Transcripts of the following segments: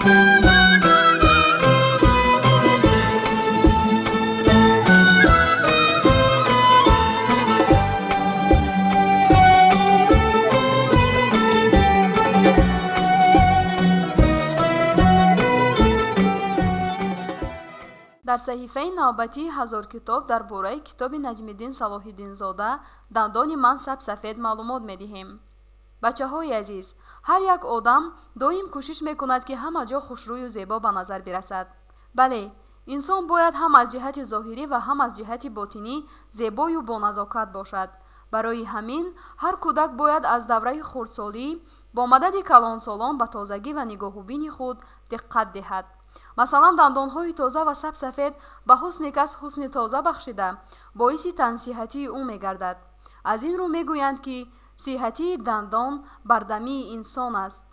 Дар саҳифаи навбатии «Ҳазор китоб» дар бораи китоби Наҷмиддин Салоҳиддинзода «Дандони ман сабсафед» маълумот медиҳем. Бачаҳои азиз, ҳар як одам доим кӯшиш мекунад, ки ҳама ҷо хушрӯю зебо ба назар бирасад. Бале, инсон бояд ҳам аз ҷиҳати зоҳирӣ ва ҳам аз ҷиҳати ботинӣ зебою боназокат бошад. Барои ҳамин ҳар кӯдак бояд аз давраи хурдсолӣ бо мадади калонсолон ба тозагӣ ва нигоҳубини худ диққат диҳад. Масалан, дандонҳои тоза ва сабсафед ба ҳусни кас ҳусни тоза бахшида, боиси тансиҳатии ӯ мегардад. Аз ин рӯ мегӯянд, ки сиҳатии дандон бардамии инсон аст.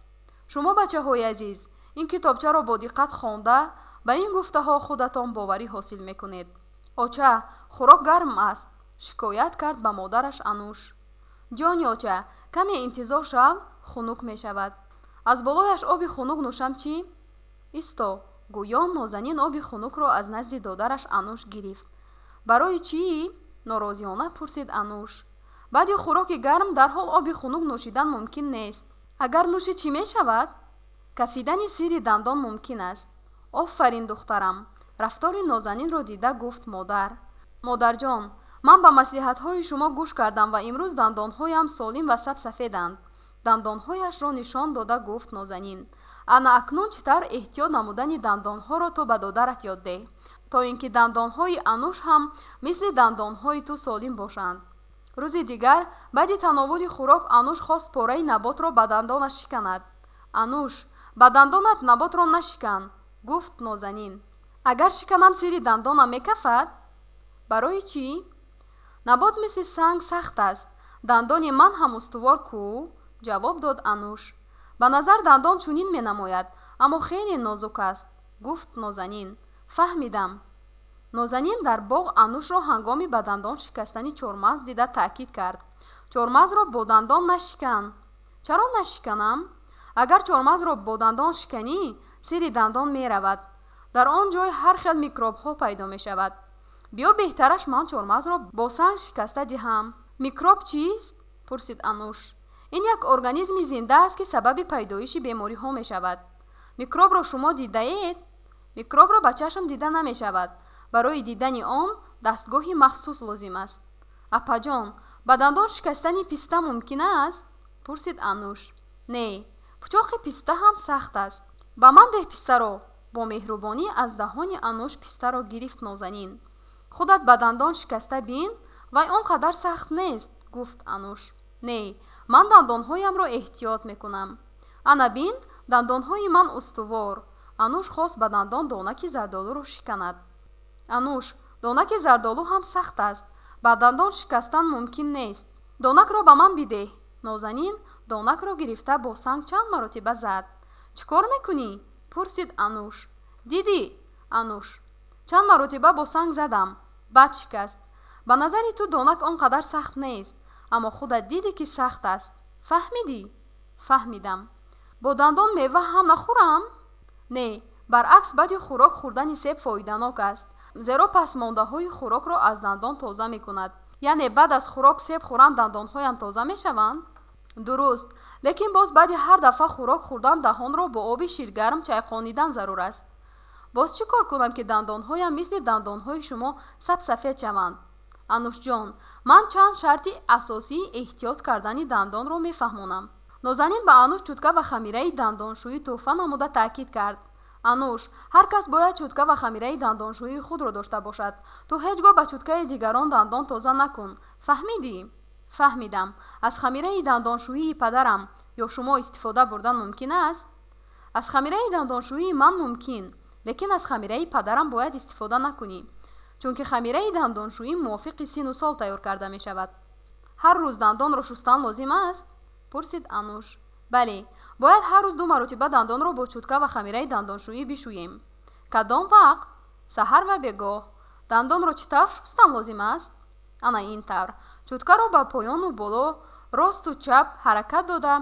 Шумо, бачаҳои азиз, ин китобчаро бо диққат хонда, ба ин гуфтаҳо худатон боварӣ ҳосил мекунед. Оча, хӯрок гарм аст, шикоят кард ба модараш Ануш. Ҷони оча, каме интизор шав, хунук мешавад. Аз болояш оби хунук нӯшам чӣ? Исто, гӯён Нозанин оби хунукро аз назди додараш Ануш гирифт. Барои чӣ? Норозиёна пурсид Ануш. Баъди хӯроки гарм дарҳол оби хунук нӯшидан мумкин нест. Агар нӯшӣ, чӣ мешавад? Кафидани сири дандон мумкин аст. Офарин, духтарам, рафтори Нозанинро дида гуфт модар. Модарҷон, ман ба маслиҳатҳои шумо гӯш кардам ва имрӯз дандонҳоям солим ва сабсафеданд, дандонҳояшро нишон дода гуфт Нозанин. Ана акнун чӣ тавр эҳтиёт намудани дандонҳоро ту ба додарат ёд деҳ, то ин ки дандонҳои Ануш ҳам мисли дандонҳои ту солим бошанд. Рӯзи дигар баъди тановули хӯрок Ануш хост пораи наботро ба дандонаш шиканад. Ануш, ба дандонат наботро нашикан, гуфт Нозанин. Агар шиканам, сири дандонам мекафад. Барои чӣ? Набот мисли санг сахт аст, дандони ман ҳам устувор кӯ, ҷавоб дод Ануш. Ба назар дандон чунин менамояд, аммо хеле нозук аст, гуфт Нозанин. Фаҳмидам. Нозанин дар боғ Анушро ҳангоми ба дандон шикастани чормағз дида таъкид кард: чормағзро бо дандон нашикан. Чаро нашиканам? Агар чормағзро бо дандон шиканӣ, сири дандон меравад, дар он ҷой ҳар хел микробҳо пайдо мешавад. Биё, беҳтараш ман чормағзро бо санг шикаста диҳам. Микроб чист? Пурсид Ануш. Ин як организми зинда аст, ки сабаби пайдоиши бемориҳо мешавад. Микробро шумо дидаед? Микробро ба чашм дида намешавад, барои дидани он дастгоҳи махсус лозим аст. Апаҷон, ба дандон шикастани писта мумкин аст? Пурсид Ануш. Не, пучоқи писта ҳам сахт аст. Ба ман деҳ пистаро, бо меҳрубонӣ аз даҳони Ануш пистаро гирифт Нозанин. Худат ба дандон шикаста бин, вай он қадар сахт нест, гуфт Ануш. Не, ман дандонҳоямро эҳтиёт мекунам. Ана бин, дандонҳои ман устувор. Ануш хост ба дандон донаки зардолуро шиканад. Ануш, донаки зардолу ҳам сахт аст, ба дандон шикастан мумкин нест. Донакро ба ман бидеҳ. Нозанин донакро гирифта бо санг чанд маротиба зад. Чӣ кор мекунӣ? Пурсид Ануш. Дидӣ, Ануш, чанд маротиба бо санг задам, бад шикаст. Ба назари ту донак он қадар сахт нест, аммо худат дидӣ, ки сахт аст. Фаҳмидӣ? Фаҳмидам. Бо дандон мева ҳам нахӯрам? Не, баръакс, баъди хӯрок хӯрдани себ фоиданок аст, зеро пасмондаҳои хӯрокро аз дандон тоза мекунад. Яъне баъд аз хӯрок себ хӯрам, дандонҳоям тоза мешаванд? Дуруст, лекин боз баъди ҳар дафъа хӯрок хӯрдан даҳонро бо оби ширгарм чайқонидан зарур аст. Боз чӣ кор кунам, ки дандонҳоям мисли дандонҳои шумо сабсафед шаванд? Анушҷон, ман чанд шарти асосии эҳтиёт кардани дандонро мефаҳмонам. Нозанин ба Ануш чӯтка ва хамираи дандоншӯӣ тӯҳфа намуда таъкид кард: Ануш, ҳар кас бояд чӯтка ва хамираи дандоншӯии худро дошта бошад. Ту ҳеҷ гоҳ ба чӯткаи дигарон дандон тоза накун, фаҳмидӣ? Фаҳмидам. Аз хамираи дандоншӯии падарам ё шумо истифода бурдан мумкин аст? Аз хамираи дандоншӯии ман мумкин, лекин аз хамираи падарам бояд истифода накунӣ, чунки хамираи дандоншӯӣ мувофиқи сину сол тайёр карда мешавад. Ҳар рӯз дандонро шустан лозим аст? Пурсид Ануш. Бале, бояд ҳар рӯз ду маротиба дандонро бо чӯтка ва хамираи дандоншӯӣ бишӯем. Кадом вақт? Саҳар ва бегоҳ. Дандонро чӣ тавр шустан лозим аст? Ана ин тавр: чӯткаро ба поёну боло, росту чап ҳаракат дода,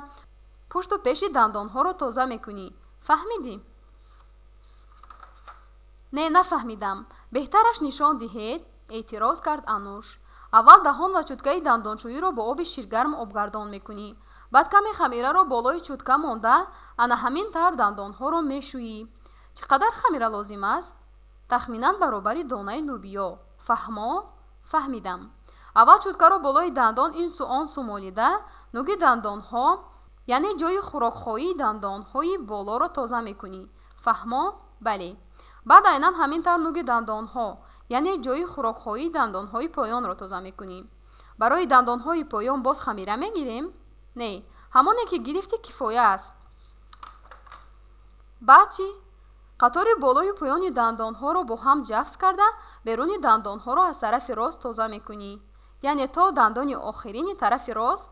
пушту пеши дандонҳоро тоза мекунӣ. Фаҳмидӣ? Не, нафаҳмидам, беҳтараш нишон диҳед, эътироз кард Ануш. Аввал даҳон ва чуткаи дандоншӯиро бо оби ширгарм обгардон мекунӣ, баъд каме хамираро болои чутка монда, ана ҳамин тавр дандонҳоро мешӯӣ. Чӣ қадар хамира лозим аст? Тахминан баробари донаи лӯбиё. Фаҳмо? Фаҳмидам. Аввал чуткаро болои дандон ин су он су молида, нуги дандонҳо, яъне ҷои хӯрокхоии дандонҳои болоро тоза мекунӣ. Фаҳмо? Бале. Баъд айнан ҳамин тавр нуги дандонҳо, яъне ҷои хӯрокхоии дандонҳои поёнро тоза мекунӣ. Барои дандонҳои поён боз хамира мегирем? Не, ҳамоне ки гирифтӣ, кифоя аст. Баъд чӣ? Қатори болою поёни дандонҳоро бо ҳам ҷафс карда, беруни дандонҳоро аз тарафи рост тоза мекунӣ, яъне то дандони охирини тарафи рост.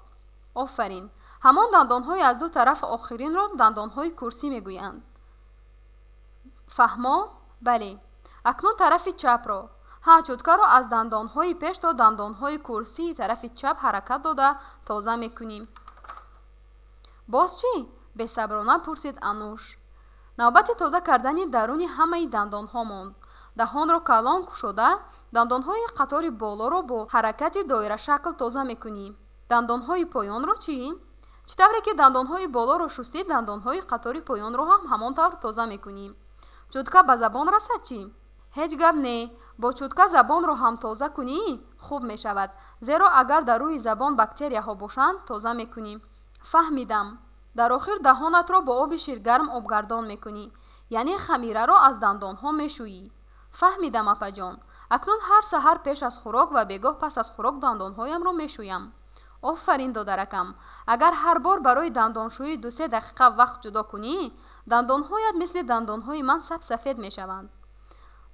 Офарин! Ҳамон дандонҳои аз ду тараф охиринро дандонҳои курсӣ мегӯянд. Фаҳмо? Бале. Акнун тарафи чапро. Ҳа, чуткаро аз дандонҳои пеш то дандонҳои курсии тарафи чап ҳаракат дода, тоза мекунӣ. Боз чӣ? Бесаброна пурсид Ануш. Навбати тоза кардани даруни ҳамаи дандонҳо монд. Даҳонро калон кушода, дандонҳои қатори болоро бо ҳаракати доирашакл тоза мекунӣ. Дандонҳои поёнро чӣ? Чӣ тавре ки дандонҳои болоро шустӣ, дандонҳои қатори поёнро ҳам ҳамон тавр тоза мекунӣ. Чутка ба забон расад чӣ? Ҳеҷ гап не, бо чутка забонро ҳам тоза кунӣ, хуб мешавад, зеро агар дар рӯи забон бактерияҳо бошанд, тоза мекунӣ. Фаҳмидам. Дар охир даҳонатро бо оби ширгарм обгардон мекунӣ, яъне хамираро аз дандонҳо мешӯӣ. Фаҳмидам, апаҷон. Акнун ҳар саҳар пеш аз хӯрок ва бегоҳ пас аз хӯрок дандонҳоямро мешӯям. Офарин, додаракам! Агар ҳар бор барои дандоншӯӣ 2-се дақиқа вақт ҷудо кунӣ, дандонҳоят мисли дандонҳои ман сабсафед мешаванд.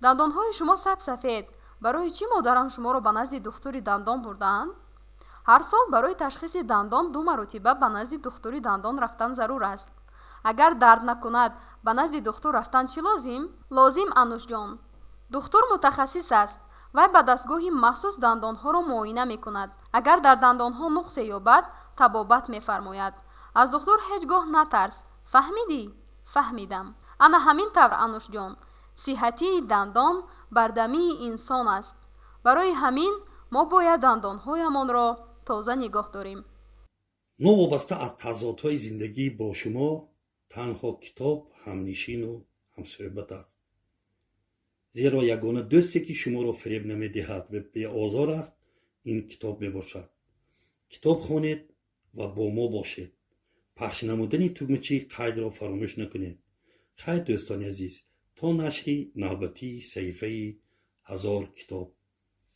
Дандонҳои шумо сабсафед, барои чӣ модарам шуморо ба назди духтури дандон бурдаанд? Ҳар сол барои ташхиси дандон ду маротиба ба назди духтури дандон рафтан зарур аст. Агар дард накунад, ба назди духтур рафтан чӣ лозим? Лозим, Анушҷон. Духтур мутахассис аст. Вай ба дастгоҳи махсус дандонҳоро муоина мекунад. Агар дар дандонҳо нуқсе ёбад, табобат мефармояд. Аз духтур ҳеҷ гоҳ натарс. Фаҳмидӣ? Фаҳмидам. Ана ҳамин тавр, Анушҷон, сиҳатии дандон бардамии инсон аст. Барои ҳамин мо бояд дандонҳоямонро тоза нигоҳ дорем. Новобаста аз тазодҳои зиндагӣ бо шумо танҳо китоб ҳамнишину ҳамсӯҳбат аст, зеро ягона дӯсте, ки шуморо фиреб намедиҳад ва беозор аст, ин китоб мебошад. Китоб хонед ва бо мо бошед. Пахш намудани тугмачаи қайдро фаромӯш накунед. Хайр, дӯстони азиз, то нашри навбатии саҳифаи «Ҳазор китоб».